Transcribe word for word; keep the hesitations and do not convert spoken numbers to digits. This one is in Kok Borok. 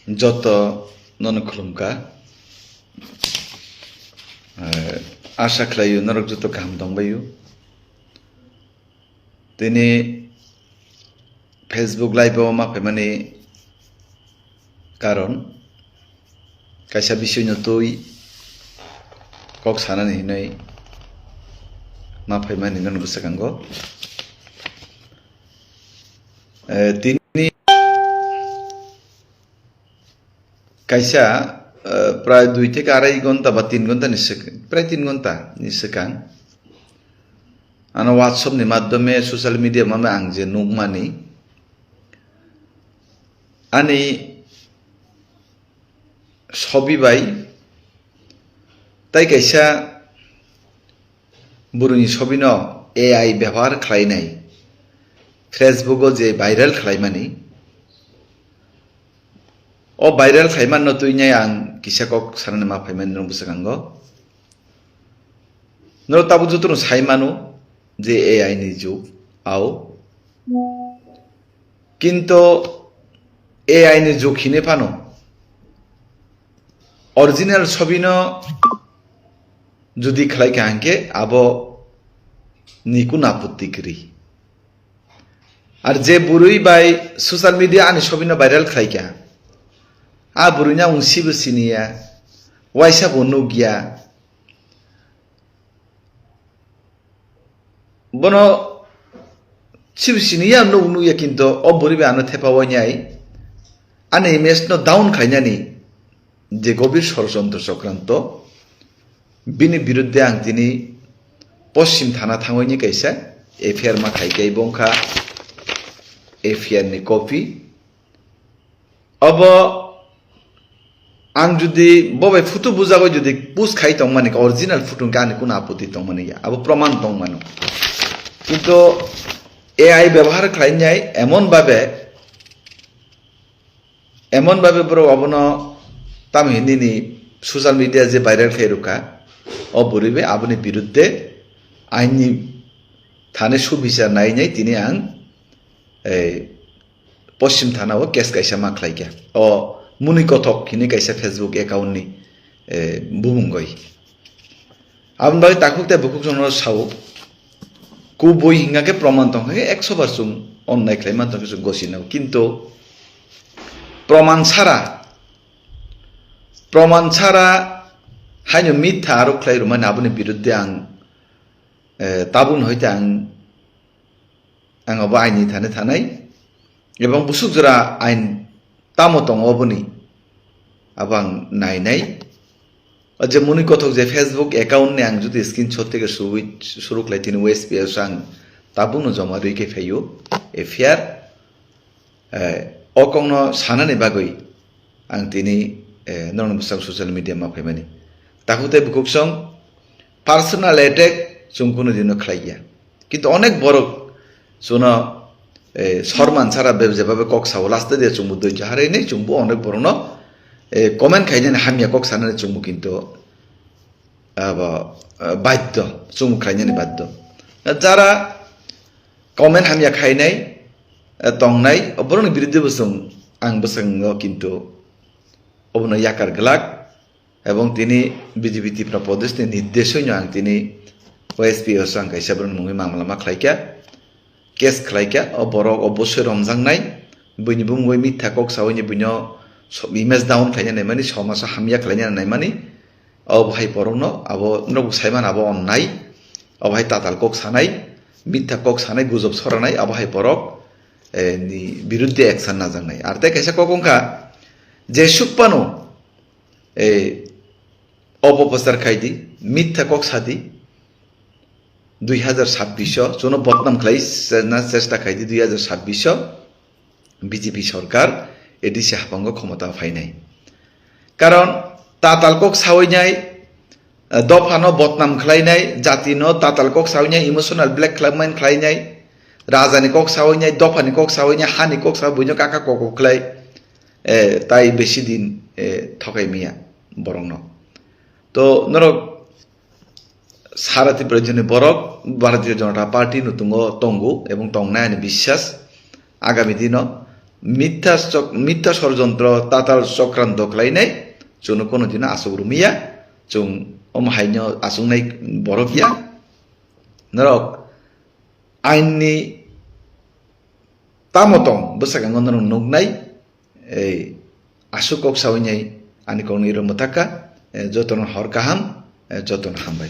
Joto nono khulumkha. Eh, asa khlaio norok joto kaham tongbaio. Tini Facebook live o ma phaimani karon kaisa bisingno twi kok sanani hinwi ma phaimani nono bwskango. Eh, tini kaisa, eh, prai dui theke arai ghonta ba tin ghonta ni swk-, prai tin ghonta ni swkang ano WhatsApp ni madhyome, social media mame ang je nukmani, ani sobi bai tai kaisa bwrwini sobino A I bebohar khlainai Facebook o je viral khlaimani, o viral khlaimanno twinai ang kisa kok sanani ma phaimani norok bwskango. Norok tabuk jotono sai mano je A I ni jug ao. Kinto A I ni jug hine phano original sobino jodi khlai kha hwnkhe abo ni kunu apotti kwrwi. Ar je bwrwi bai social media ani sobino viral khlai kha, a bwrwino ang sibo siniya, waisa bo nukya. Bono sibo siniya, nuk nukya, kinto o bwrwi bai ano thepa wainai ani image no down khlainani je gobir sorochontro chokranto, bini biruddhe ang tini poschim thana thangwi ni kaisa F I R ma khai khe, bo wngkha F I R ni copy. Obo ang jodi bo bai photo bujagwi jodi post khai tongmani, original photo hwnkhe ani kunu apotti tongmani ya, abo proman tongmano. Kinto A I bebohar khlainai emon babe, emon babe borok abono tamo hinwi ni social media je viral khai rwkha, o bwrwi bai aboni biruddhe aini thane subichar nainai tini ang, eh, Poschim thana o case kaisa ma khlai kha. O Muni Kothok hini kaisa Facebook account ni, eh, bumung goi. Aboni bagwi takhuk tei bukhuk chwngno sao. Kubui hingkha khe proman tongkha khe ekso bar chwng onnai khlai man tongkhe chwng gosi nao. Kintu proman sara, proman sara haino mitha arok khlai rwmani aboni biruddhe ang, eh, tabukni hoite ang Ang abo aini thani thanai, ebong busuk jora ain tamo tongo oboni, abo ang nainai. O je Muni Kothok je Facebook account ni ang jodi screenshot teke suwi, suruk lai tini West P S ang tabukno joma rwi khe phaio, F I R. Eh, o kokno sanani bagwi ang tini, eh, norokni bwskango social media ma phaimani. Takhuk tei bukhuk song personal attack chwng kunu dino khlai ya. Kintu onek borok chwngno, eh, sorman sara be-, jebabe kok sao, last day chwngbo dui jaharwi nai chwngbo onek borokno, eh, comment khainani hamya kok sanani chwngbo kintu abo, eh, baddo, chwngbo khlainani baddo. Jara comment hamya khainai, eh, tongnai, borokni biruddhe bo chwng, ang bwskango kintu obono yakar glak, ebong tini B J P Tripura Pradesh ni nirdeshoi no ang tini O S P o ang kaisa borokni mungwi mamla ma khlaikha, case khlaikha, o borok obosoi romjaknai, buini bumungwi mitha kok sawi ni buino so-, image down khlaina naimani, somasa hamya khlaina naimani, o bahai borokno abo norok saiman abo onnai, o bahai tatal kok sanai, mitha kok sanai, gujob soranai, abo hai borok, eh, ni biruddhe action najaknai. Ar tei kaisa kok wngkha, jesuk phano, eh, opoprochar khai di, mitha kok sa di, dui hazar sabbish o, chwngno bodnam khlai se-, na chesta khai di, dui hazar sabbish o B J P sorkar A D C haphango khomota phainai. Karon tatal kok sawi nai, eh, dophano bodnam khlainai, jatino tatal kok sawi nai, emotional blackmail khlainai, rajani kok sawi nai, dophani kok sawi nai, hani kok sawi buino kaka kok kok khlai, eh, tai besi din, eh, thokai miya borokno. To norok sara Tripura rajyoni borok Bharatiya Janata Party nutungo tongo ebong tongnai ani biswas. Agami dino Mitha chok-, mitha sorjontro tatal chokranto khlainai, chwngno kono dino aswk rwmaya, chwng omo haino aswknai borok ya. Norok aini tamo tong bwskango norok nuknai, ei aswk kok sawi nai ani kokni ro mwthaka, eh, jotono hor kaham, eh, jotono hambai.